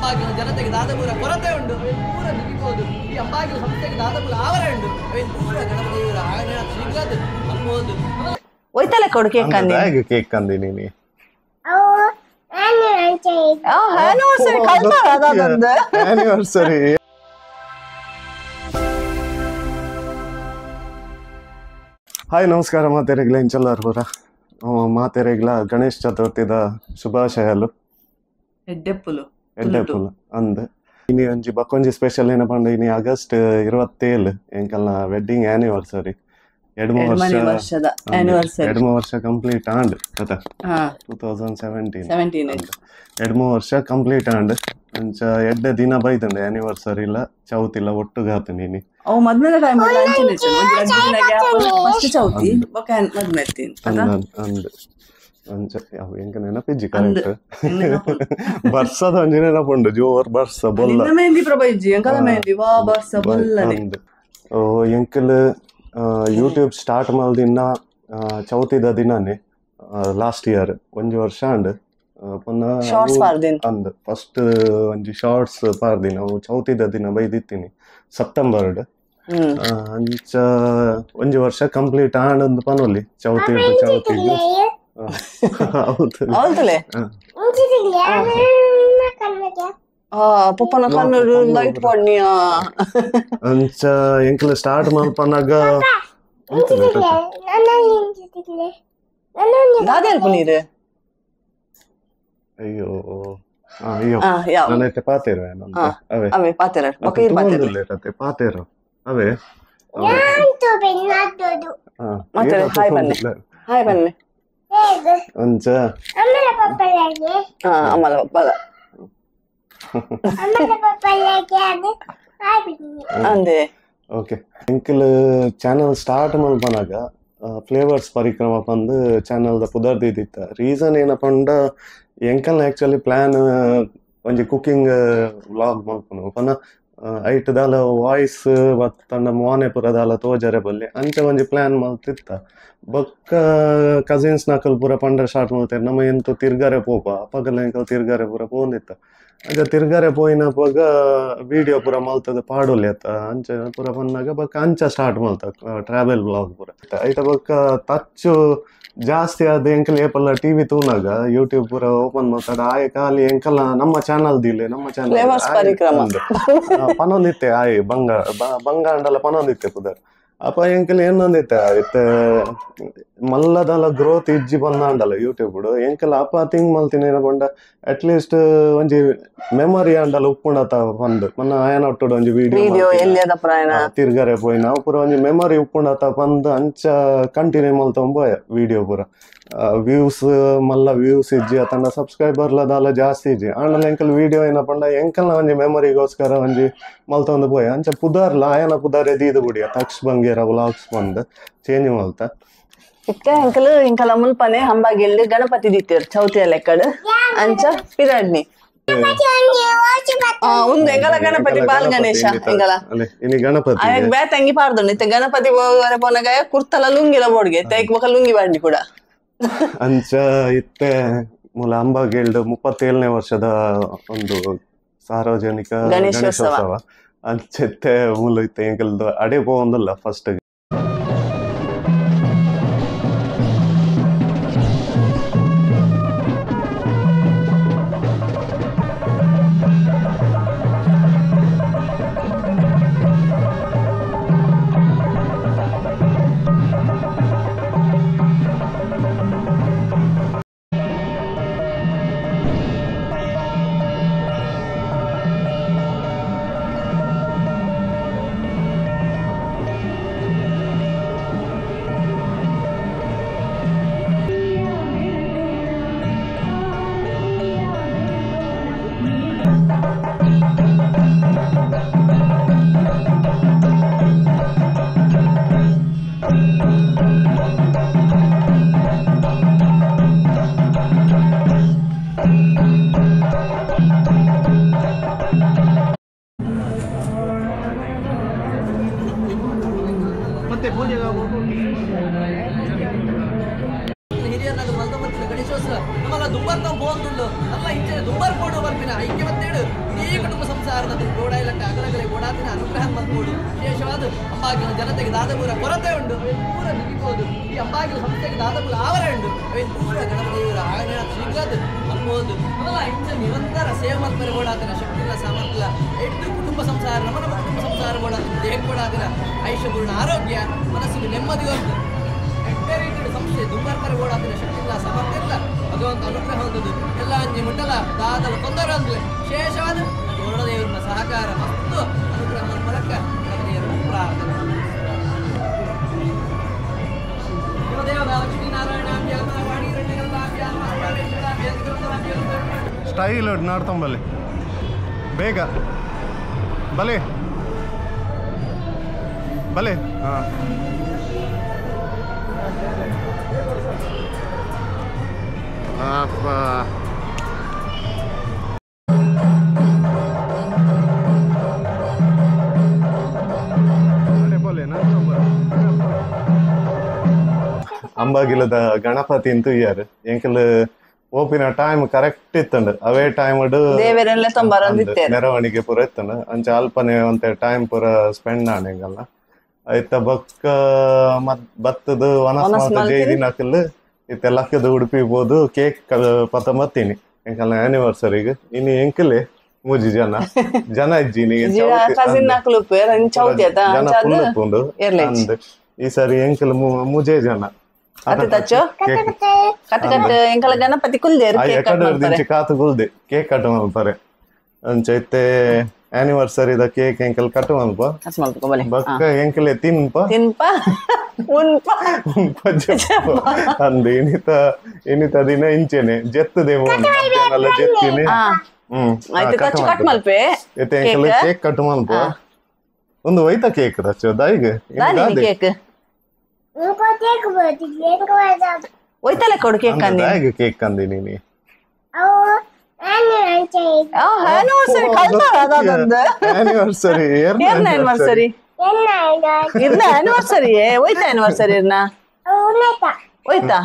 ಅಂಬಾಗಿಲ ಜನತೆಗೆ ದಾದಪುರ ಕೊರತೆ ಉಂಡು ಅವೆನ್ ಪೂರ ನಿಗಿಬೋದು ಈ ಅಂಬಾಗಿಲ ಸಂಸ್ಥೆಗೆ ದಾದಪುರ ಆವರ ಉಂಡು ಅವೆನ್ ಪೂರ ಗಣಪತಿ ದೇವರ ಆಜ್ಞೆ ಶೀಘ್ರ ಅನ್ಬೋದು ಒಯ್ತಲೆ ಕೊಡು ಕೇಕ್ ಅಂದಿ ಹೇಗೆ ಕೇಕ್ ಅಂದಿ ನೀನಿ ಆನಿವರ್ಸರಿ ಕಲ್ತಾರ ಅದಾದಂದು ಆನಿವರ್ಸರಿ. ಹಾಯ್ ನಮಸ್ಕಾರ ಮಾತೆರೆಗ್ಲ ಇಂಚಲ್ಲಾರ್ ಪೂರ ಮಾತೆರೆಗ್ಲ ಗಣೇಶ ಚತುರ್ಥಿದ ಶುಭಾಶಯಲು ಎಡ್ಡೆಪ್ಪುಲು ಎಡ್ಡೆಪ್ಪುಲು ಅಂದ್ ಇನಿ ಒಂಜಿ ಬಕ್ಕೊಂಜಿ ಸ್ಪೆಷಲ್ ಏನಪ್ಪ ಅಂಡ ಇನಿ ಆಗಸ್ಟ್ 27 ಎಂಕಲ್ನ ವೆಡ್ಡಿಂಗ್ ಆನಿವರ್ಸರಿ. 2 ವರ್ಷದ 2 ವರ್ಷ ಕಂಪ್ಲೀಟ್ ಆಂಡ್ ಕಥ 2017 2 ವರ್ಷ ಕಂಪ್ಲೀಟ್ ಆಂಡ್ ಅಂಚ ಎಡ್ಡೆ ದಿನ ಬೈದಂಡೆ ಆನಿವರ್ಸರಿ ಇಲ್ಲ ಚೌತಿಲ್ಲ ಒಟ್ಟುಗಾತ ನೀನಿ ಅವು ಮದ್ಮೆದ ಟೈಮ್ ಫಸ್ಟ್ ಚೌತಿ ಬೊಕ ಮದ್ಮೆ ಅಂದ್ ಅಂಚ ಎಂಕ ನೆನಪಿಜ್ಜಿ ಕರೆಕ್ಟ್ ಬರ್ಸದ ಒಂಜಿ ನೆನಪುಂಡು ಜೋರ್ ಬರ್ಸ ಬೊಲ್ಲ ಮೆಹಂದಿ ಪ್ರಭ ಇಜ್ಜಿ ಎಂಕಲ ಮೆಹಂದಿ ವಾ ಬರ್ಸ ಬೊಲ್ಲನೆ. ಎಂಕಲ್ ಯೂಟ್ಯೂಬ್ ಸ್ಟಾರ್ಟ್ ಮಲ್ದಿನ ಚೌತಿದ ದಿನನೇ ಲಾಸ್ಟ್ ಇಯರ್ ಒಂಜಿ ವರ್ಷ ಅಂಡ್ ಅಂದ್ ಫಸ್ಟ್ ಒಂಜಿ ಶಾರ್ಟ್ಸ್ ಪಾರ್ದಿನ ಅವು ಚೌತಿದ ದಿನ ಬೈದಿತ್ತೀನಿ ಸೆಪ್ಟೆಂಬರ್ ಅಂಚ ಒಂಜಿ ವರ್ಷ ಕಂಪ್ಲೀಟ್ ಆಂಡ್ ಪನೊಲಿ ಚೌತಿ ಚೌತಿಗೆ. ಹೌದು ಪಪ್ಪನ ಕಣ್ಣು ಲೈಟ್ ಪಾಡ್ನಿ ಅಂಚ ಎಂಕಲ್ ಸ್ಟಾರ್ಟ್ ಮಲ್ಪನಾಗ ದಾದೆ ಅಲ್ಪ ನೀರು ಅಯ್ಯೋ ಅಯ್ಯೋ ನಾನೈತೆ ಪಾತೇರು ಅವೇ ಅವೇ ಪಾತೇರ ಬೊಕ ಇರ್ ಪಾತೇರು ಪಾತೇರು ಅವೇ ಮತ್ತೆ ಹಾಯ್ ಬನ್ನಿ ಹಾಯ್ ಬನ್ನಿ ಅಂಚ ಅಮ್ಮಲ ಪಪ್ಪಲ ಅಂದೆ ಓಕೆ ಎಂಕಲ್ ಚಾನಲ್ ಸ್ಟಾರ್ಟ್ ಮಲ್ಪನಾಗ ಫ್ಲೇವರ್ಸ್ ಪರಿಕ್ರಮ ಪಂದು ಚಾನಲ್ದ ಪುದರ್ ದೀದಿತ್ತ. ರೀಸನ್ ಏನಪ್ಪ ಅಂಡ ಎಂಕಲ್ನ ಆ್ಯಕ್ಚುಲಿ ಪ್ಲ್ಯಾನ್ ಒಂಜಿ ಕುಕಿಂಗ್ ವ್ಲಾಗ್ ಮಲ್ಪನು ಪನ ಐಟ್ ದಾಲ ವಾಯ್ಸ್ ಬತ್ತಂಡ ಮೋನೆ ಪೂರ ದಾಲ ತೋಜರೆ ಬಲ್ಲಿ ಅಂಚ ಒಂಜಿ ಪ್ಲ್ಯಾನ್ ಮಲ್ತಿತ್ತ. ಬೊಕ್ಕ ಕಸಿನ್ಸ್ ನಕಲ್ ಪೂರ ಪಂಡ ಸ್ಟಾರ್ಟ್ ಮಲ್ತೇವೆ ನಮ್ಮ ಎಂತ ತಿರ್ಗಾರೆ ಪೋಪ ಅಪ್ಪಗಲ್ಲ ಎಂಕಲ್ ತಿರ್ಗಾರೆ ಪೂರ ಪೋಂದಿತ್ತ. ಅಂಚ ತಿರ್ಗಾರೆ ಪೋಯಿನಪಗ ವಿಡಿಯೋ ಪೂರ ಮಲ್ತದ ಪಾಡೊಲಿ ಅತ್ತ ಅಂಚ ಪೂರ ಪನ್ನಾಗ ಬೊಕ್ಕ ಅಂಚ ಸ್ಟಾರ್ಟ್ ಮಲ್ತ ಟ್ರಾವೆಲ್ ಬ್ಲಾಗ್ ಪೂರ. ಐತ ಬೊಕ್ಕ ತಚ್ಚು ಜಾಸ್ತಿ ಆದ ಎಂಕಲ್ ಏಪಲ್ಲ ಟಿವಿ ತೂನಾಗ ಯೂಟ್ಯೂಬ್ ಪೂರ ಓಪನ್ ಮಲ್ತದ ಆಯ್ ಖಾಲಿ ಎಂಕಲ್ ನಮ್ಮ ಚಾನಲ್ ದಿಲೆ ನಮ್ಮ ಚಾನಲ್ ಪನೊಂದಿತ್ತೆ ಆಯ್ ಬಂಗ ಬಂಗ ಅಂಡಲ ಪನೊಂದಿತ್ತೆ ಪುದರ್. ಅಪ್ಪ ಎಂಕಲ್ ಏನೊಂದಿತ್ತೆ ಇತ್ತೆ ಮಲ್ಲದಲ ಗ್ರೋತ್ ಇಜ್ಜಿ ಬಂದಾಂಡಲ ಯೂಟ್ಯೂಬ್ ಎಂಕಲ್ ಅಪ್ಪ ಥಿಂಕ್ ಮಲ್ತೀನಿ ಏನಪಂಡ ಅಟ್ಲೀಸ್ಟ್ ಒಂಜಿ ಮೆಮೊರಿ ಅಂಡಲ ಉಪ್ಪುಂಡತ ಬಂದು ಮೊನ್ನ ಆಯನ ಒಟ್ಟುಡು ಒಂಜಿ ವಿಡಿಯೋ ತಿರ್ಗಾರೆ ಪೋಯಿನ ಅವು ಪೂರ ಒಂಜಿ ಮೆಮೊರಿ ಉಪ್ಪುಂಡತ ಬಂದು ಅಂಚ ಕಂಟಿನ್ಯೂ ಮಲ್ತೊಂಬೋಯ ವಿಡಿಯೋ ಪೂರ. ವ್ಯೂಸ್ ಮಲ್ಲ ವ್ಯೂಸ್ ಇಜ್ಜಿ ಅತಂಡ ಸಬ್ಸ್ಕ್ರೈಬರ್ಲ ದಾಲ ಜಾಸ್ತಿ ಇಜ್ಜಿ ಆಂಡಲ ಎಂಕಲ್ ವಿಡಿಯೋ ಏನಪಂಡ ಎಂಕಲ್ನ ಒಂಜಿ ಮೆಮೊರಿಗೋಸ್ಕರ ಒಂಜಿ ಮಲ್ತೊಂದು ಪೋಯ ಅಂಚ ಪುದರ್ಲ ಆಯನ ಪುದರ್ ದೀದು ಬುಡಿಯ ತಕ್ಷ ಬಂಗೇರ ವ್ಲಾಗ್ಸ್ ಬಂದು ಚೇಂಜ್ ಮಲ್ತ. ಇತ್ತೆ ಎಂಕಲ್ ಎಂಕಲ ಮುಲ್ಪನೆ ಹಂಬಾಗಿಲ್ದು ಗಣಪತಿ ದಿತ್ತೇರು ಚೌತಿಯ ಲೆಕ್ಕಡು ಅಂಚ ಪಿರಾಡ್ನಿ ಒಂದು ಎಂಗಲ ಗಣಪತಿ ಬಾಲ್ ಗಣೇಶ ಎಂಗಲ ಗಣಪತಿ ಆಯಗ್ ಬೇತಂಗಿ ಪಾರ್ದುಂಡು ಇತ್ತೆ ಗಣಪತಿ ಪೋನಗ ಕುರ್ತಲ ಲುಂಗಿಲ ಬೋಡ್ಗೆ ತೈಕ್ ಬೊಕ ಲುಂಗಿ ಬಾಡ್ನಿ ಕೂಡ. ಅಂಚ ಇತ್ತೆ ಮೂಲ ಅಂಬಾಗಿಲ್ಡು 37ನೇ ವರ್ಷದ ಒಂದು ಸಾರ್ವಜನಿಕ ಗಣೇಶೋತ್ಸವ ಅಂಚೆತ್ತೆ ಮೂಲ ಇತ್ತೆ ಎಂಕಲ್ದು ಅಡೆ ಪೋವೊಂದುಲ್ಲ ಫಸ್ಟ್. ಹಿರಿಯರ್ನಾಗ ಮಲ್ದ ಮಲ್ತಿನ ಗಣೇಶೋತ್ಸವ ನಮ್ಮಲ್ಲ ದುಂಬರ್ ನಾವು ಬೋಂದುಂಡು ನಮ್ಮ ಇಂಚನೆ ದುಂಬರ್ ಪೋಡು ಬರ್ಪಿನ ಐಕ್ಯ ಮತ್ತೇಳು ಇಡೀ ಕುಟುಂಬ ಸಂಸಾರದ ಗೋಡಾಯಿಲಕ್ಕ ಅಗಲಗಲೆ ಗೋಡಾತಿನ ಅನುಗ್ರಹ ಮಲ್ಪೋಡು ವಿಶೇಷವಾದ ಅಂಬಾಗಿಲ ಜನತೆಗೆ ದಾದಪುರ ಕೊರತೆ ಉಂಡು ಅವೇನು ಪೂರ ನಿಗಿಬೋದು ಈ ಅಂಬಾಗಿಲ ಸಂಸ್ಥೆಗೆ ದಾದಪುರ ಆವರ ಉಂಡು ಅವೇನು ಪೂರ ಗಣಪತಿಯವರ ಆಗನ ಶೀಘ್ರದ ಅನ್ಬೋದು ಅವೆಲ್ಲ ಇಂಚ ನಿರಂತರ ಸೇವೆ ಮಲ್ಪರೆ ಗೋಡಾತಿನ ಶಕ್ತಿಲ್ಲ ಸಾಮರ್ಥ್ಯ ಎಡ್ದು ಕುಟುಂಬ ಸಂಸಾರ ನಮ್ಮ ನಮ್ಮ ಕುಟುಂಬ ಸಂಸಾರ ಗೋಡಾತಿನ ದೇಹ ಗೋಡಾತಿನ ಆಯುಷ್ಯಪೂರ್ಣ ಆರೋಗ್ಯ ಮನಸ್ಸಿಗೆ ನೆಮ್ಮದಿ ಉಂಟು ಎಡ್ಡೆ ರೀತಿಯ ಸಂಸ್ಥೆ ದುಂಬರ್ಪರೆ ಗೋಡಾತಿನ ಶಕ್ತಿಲ್ಲ ಸಾಮರ್ಥ್ಯ ಇಲ್ಲ ಭಗವಂತ ಅನುಗ್ರಹ ಹೊಂದದು ಎಲ್ಲ ಅಂಜಿ ಮುಟ್ಟಲ ದಾದಲ ತೊಂದರೆ ಅಂದ್ರೆ ವಿಶೇಷವಾದ ದೇವರನ್ನ ಸಹಕಾರ ಮತ್ತು ಅನುಗ್ರಹ ಮೂಲಕ ದೇವರನ್ನ ಪ್ರಾರ್ಥನೆ. ಸ್ಟೈಲ್ ನಾಡ್ತಂಬಲ್ಲಿ ಬೇಗ ಬಲೆ ಬಲೆ ಹಾಂ ಅಪ್ಪ ಅಂಬಾಗಿಲದ ಗಣಪತಿ ಅಂತೂ ಇಯಾರು ಎಂಕಲ್ ಓಪಿನ ಟೈಮ್ ಕರೆಕ್ಟ್ ಇತ್ತಂಡು ಅವೇ ಟೈಮ್ ಮೆರವಣಿಗೆ ಪೂರ ಇತ್ತಂಡು ಅಂಚ ಅಲ್ಪನೆ ಒಂತೆ ಟೈಮ್ ಪೂರ ಸ್ಪೆಂಡ್ ಆನೆಂಗಲ್ಲ ಐತ ಬೊಕ್ಕ ಮತ್ ಬತ್ತದ ವನಸ್ ಜೈದಿನಕಲ್ ಇತ್ತೆ ಲಕ್ಕದ ಉಡುಪಿ ಬೋದು ಕೇಕ್ ಪತ ಮತ್ತೀನಿ ಎಂಕಲ್ನ ಆನಿವರ್ಸರಿಗೆ ಇನಿ ಎಂಕಲೆ ಮೂಜಿ ಜನ ಜನ ಇಜ್ಜಿನಿ ಜನ ಫುಲ್ ಉಪ್ಪುಂಡು ಈ ಸಾರಿ ಎಂಕಲ್ ಮೂಜೆ ಜನ ಗಣಪತಿ ಕುಲ್ದೆ ಕಾತು ಕುಲ್ದೆ ಕೇಕ್ ಕಟ್ ಮಲ್ಪರೆ ಅಂಚ ಇತ್ತೆ ಆನಿವರ್ಸರಿದ ಕೇಕ್ ಎಂಕಲ್ ಕಟ್ ಮಲ್ಪ ಬೊಕ್ಕ ಎಂಕಲೆ ತಿನ್ಪ ತಿನ್ಪ ಉನ್ಪ ಉನ್ಪ ಅಂದು ಇನ್ನಿತ ಇನ್ನಿತ ದಿನ ಇಂಚೆನೆ ಜೆತ್ತದೆ ಜೆತ್ತಿನಿ ಕಟ್ ಮಲ್ಪೆ ಇತ್ತೆ ಎಂಕಲ್ ಕೇಕ್ ಕಟ್ ಮಲ್ಪ ಒಂದು ಒಯ್ತ ಕೇಕ್ ತಚ್ಚು ದಾಯಿಗ್ ಕೇಕ್ ಒಯ್ತಲೆ ಕೊಡು ಕೇಕ್ ಅಂದಿ ದಾಯಿಗ್ ಕೇಕ್ ಅಂದಿ ನೀನಿ ಆನಿವರ್ಸರಿ ಕಲ್ತಾರ ಅದಾದಂದು ಆನಿವರ್ಸರಿ ಏರ್ನ ಆನಿವರ್ಸರಿ ಇರ್ನ ಆನಿವರ್ಸರಿ ಒಯ್ತ ಆನಿವರ್ಸರಿ ಇರ್ನ ಒಯ್ತಾ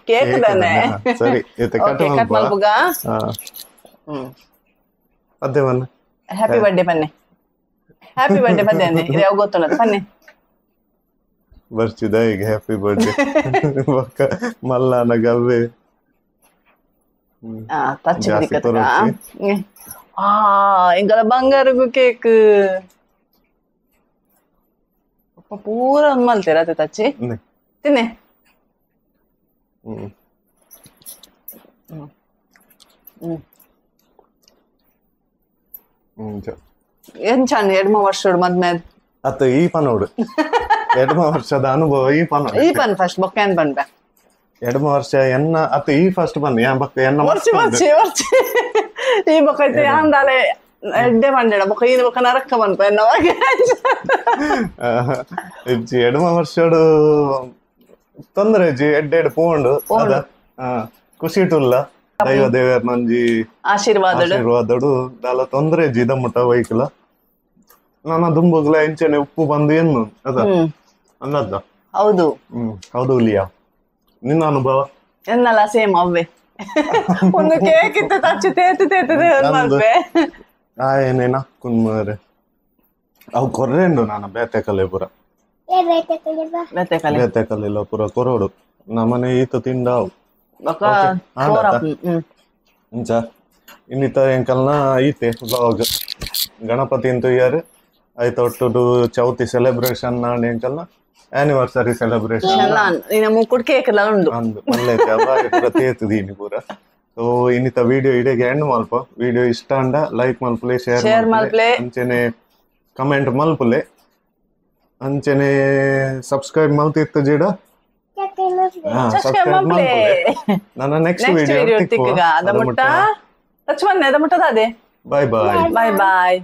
ಕೇಕ್ ದಾನೆ ಸರಿ ಇತ್ತೆ ಕಟ್ ಮಲ್ಪುಗ ಅದೇ ಮನ್ನ ಹ್ಯಾಪಿ ಬರ್ಡೇ ಪನ್ನೆ ಹ್ಯಾಪಿ ಬರ್ಡೇ ಪದ್ದೆ ಅಂದೆ ಇದು ಯಾವ ಗೊತ್ತಲ್ಲ ಪನ್ನೆ ಬರ್ಚಿದ ಈಗ ಹ್ಯಾಪಿ ಬರ್ಡೇ ಬೊಕ್ಕ ಮಲ್ಲನ ಗವ್ವೆ ಎಂಕಲ ಬಂಗಾರಗು ಕೇಕ್ ಪೂರ ಒಂದ್ ಮಲ್ತೇರ ಅತ್ತೆ ತಚ್ಚಿ ತಿನ್ನೆ ಎಂಚಾನ್ ಎಡ್ಮ ವರ್ಷ ಮದ್ಮೆ ಅತ್ತ ಈ ಪನೋಡು ಎಡ್ಮ ವರ್ಷದ ಅನುಭವ ಈ ಪನ ಈ ಪನ್ ಫಸ್ಟ್ ಬೊಕ್ಕ ಏನ್ ಪನ್ಪೆ ಎಡಮ ವರ್ಷ ಎನ್ನ ಅತ್ತ ಈ ಫಸ್ಟ್ ಬನ್ನಿ ಯಾ ಬೊಕ್ಕ ಎನ್ನ ವರ್ಷ ವರ್ಷ ವರ್ಷ ಈ ಬೊಕ್ಕ ಇತ್ತೆ ಯಾಂದಾಲೆ ಎಡ್ಡೆ ಪಂಡೆಡ ಬೊಕ್ಕ ಈನ ಬೊಕ್ಕ ನರಕ್ಕ ಪನ್ಪ ಎನ್ನವಾಗ ಇಜ್ಜಿ ಎಡಮ ವರ್ಷಡು ತೊಂದರೆ ಇಜ್ಜಿ ಎಡ್ಡೆಡ್ ಪೋಂಡು ಅದ ಖುಷಿ ಇಟ್ಟುಲ್ಲ ದೈವ ದೇವರ ನಂಜಿ ಆಶೀರ್ವಾದಡು ಆಶೀರ್ವಾದಡು ದಾಲ ತೊಂದರೆ ಇಜ್ಜಿ ಇದಮ್ಮುಟ್ಟ ವೈಕುಲ ನನ್ನ ದುಂಬುಗ್ಲ ಇಂಚನೆ ಉಪ್ಪು ಬಂದು ಎನ್ನು ಅದ ಅನ್ನದ ಹೌದು ಹೌದು ಲಿಯಾ ನಿನ್ನ ಅನುಭವ ಎನ್ನಲ್ಲ ಸೇಮ್ ಅವ್ವೆ ಒಂದು ಕೇಕ್ ಇತ್ತು ತಚ್ಚು ತೇತು ತೇತು ಮಲ್ಪೆ ಆಯೇನೇನ ಕುನ್ಮರೆ ಅವು ಕೊರ್ರೆಂಡು ನಾನು ಬೇತೆಕಲೆ ಪೂರ ಬೇತೆಕಲೆ ಬೇತೆಕಲೆಲ್ಲ ಪೂರ ಕೊರೋಡು ನಮ್ಮನೆ ಈತ ತಿಂಡಾವು ಇಂಚ ಇನ್ನಿತ ಎಂಕಲ್ನ ಈತೆ ಬ್ಲಾಗ್ ಗಣಪತಿ ಅಂತೂ ಇಯರ್ ಆಯ್ತು ಒಟ್ಟು ಚೌತಿ ಸೆಲೆಬ್ರೇಷನ್ ನಾಡು ಎಂಕಲ್ನ ಆನಿವರ್ಸರಿ ಸೆಲೆಬ್ರೇಷನ್ ಮುಕ್ಕುಡ್ ಕೇಕ್ ಎಲ್ಲ ಉಂಡು ಅಂದು ಮಲ್ಲೆ ತೇತದೀನಿ ಪೂರ ಸೊ ಇನ್ನಿತ ವಿಡಿಯೋ ಇಡೆಗೆ ಎಂಡ್ ಮಲ್ಪ ವಿಡಿಯೋ ಇಷ್ಟ ಅಂಡ ಲೈಕ್ ಮಲ್ಪಲೆ ಶೇರ್ ಮಲ್ಪಲೆ ಅಂಚನೆ ಕಮೆಂಟ್ ಮಲ್ಪಲೆ ಅಂಚನೆ ಸಬ್ಸ್ಕ್ರೈಬ್ ಮಲ್ತಿತ್ತು ಜೀಡ ಸಬ್ಸ್ಕ್ರೈಬ್ ಮಲ್ಪಲೆ ನನ್ನ ನೆಕ್ಸ್ಟ್ ವಿಡಿಯೋ ತಿಕ್ಕಗ ಅದ ಮುಟ್ಟ ಲಕ್ಷ್ಮಣ ಅದ ಮುಟ್ಟದ ಅದೇ ಬಾಯ್ ಬಾಯ್ ಬಾಯ್ ಬಾಯ್.